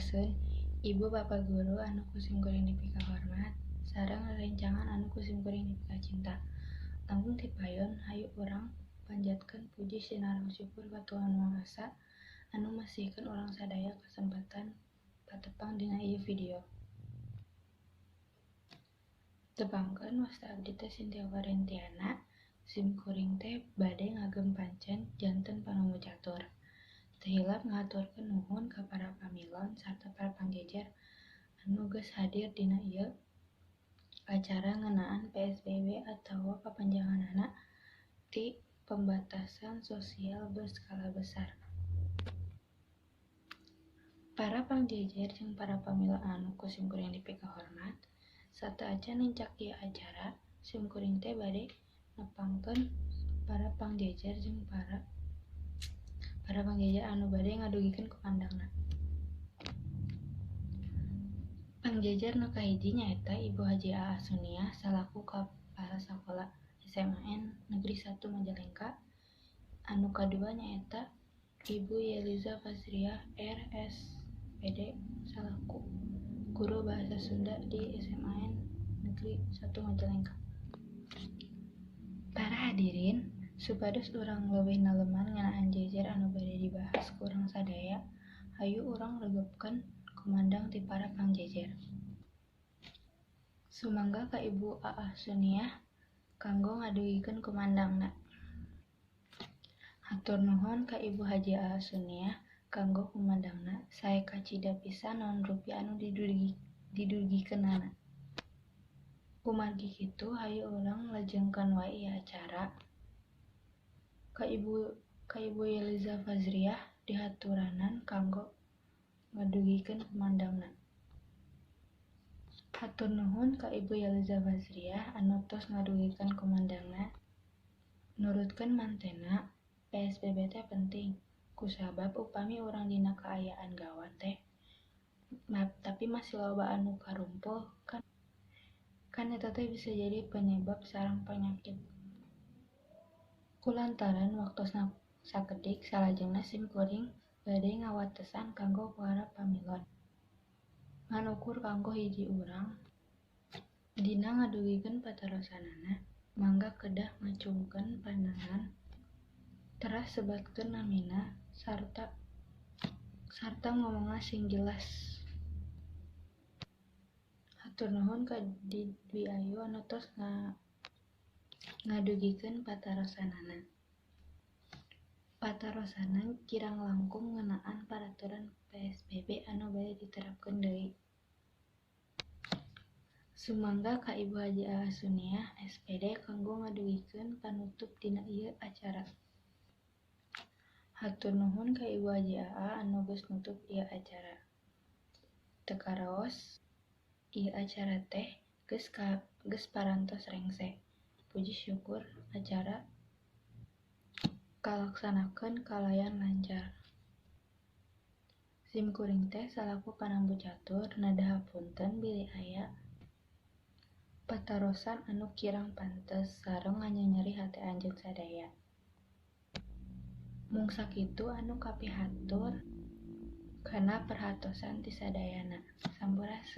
Sampurasun, Ibu Bapa Guru anu ku simkuring dipikahormat, sareng rerencangan anu ku simkuring dipikacinta. Langkung ti payun, hayu urang panjatkeun puji sinareng syukur ka Tuhan Maha Esa anu masihkeun urang sadaya kasempatan patepang dina ieu video. Tepangkeun, wasta abdi teh Cynthia Warentiana, simkuring teh bade ngagem pancen janten panambu catur. Teu hilap ngahaturkeun nuhun ka para pamilon sarta para pangjejer anu geus hadir dina ieu acara ngeunaan PSBB atawa kapanjanganna ti Pembatasan Sosial Berskala Besar. Para pangjejer jeung para pamilon anu ku simkuring dipikahormat, sateuacan nincak ieu acara, simkuring teh bade nepangkeun para pangjejer jeung para pangjejer anu bade ngadugikeun kumandangna. Pangjejer nu kahiji nyaeta Ibu Haji Aa Suniah salaku Kapala Sakola SMAN Negeri 1 Majalengka. Anu kadua nyaeta Ibu Yeliza Fazriah R S Pd salaku Guru Bahasa Sunda di SMAN Negeri 1 Majalengka. Para hadirin, supados urang leuwih naleman ngeunaan jejer anu bade dibahas ku urang sadaya, hayu urang regepkeun kumandang ti para pangjejer. Sumangga ka Ibu Aah Suniah kanggo ngadugikeun kumandangna. Hatur nuhun ka Ibu Haji Aah Suniah kanggo kumandangna, sae kacida pisan naon rupi anu didugikeunana. Kumargi kitu hayu urang lajengkeun wae ieu acara. Ka Ibu Yeliza Fazriah dihaturanan kanggo ngadugikeun kumandangna. Hatur nuhun ka Ibu Yeliza Fazriah anu tos ngadugikeun kumandangna. Nurutkeun mantena, PSBB teh penting kusabab upami urang dina kaayaan gawat teh tapi masih loba anu karumpul kan eta teh bisa jadi penyebab sarang penyakit. Kulantaran waktosna sakedik, salajengna simkuring bade ngawatesan kanggo para pamilon. Ngan ukur kanggo hiji urang dina ngadugikeun patarosanana, mangga kedah ngacungkeun panangan teras sebatkeun namina sarta ngomongna sing jelas. Hatur nuhun ka Dwi Ayu anu tos ngadugikeun patarosanana. Patarosanna kirang langkung ngeunaan paraturan PSBB anu bade diterapkeun deui. Sumangga ka Ibu Haji Aa Suniah SPD kanggo ngadugikeun panutup dina ieu acara. Hatur nuhun ka Ibu Haji Aa anu geus nutup ieu acara. Teu karaos ieu acara teh geus parantos rengse. Puji syukur acara kalaksanakeun kalayan lancar. Simkuring teh salaku panambu catur nada hapunten bilih aya patarosan anu kirang pantes sareng nganyanyeri hate anjeun sadaya. Mung sakitu anu kapihatur kana perhatosan ti sadayana. Sampurasun.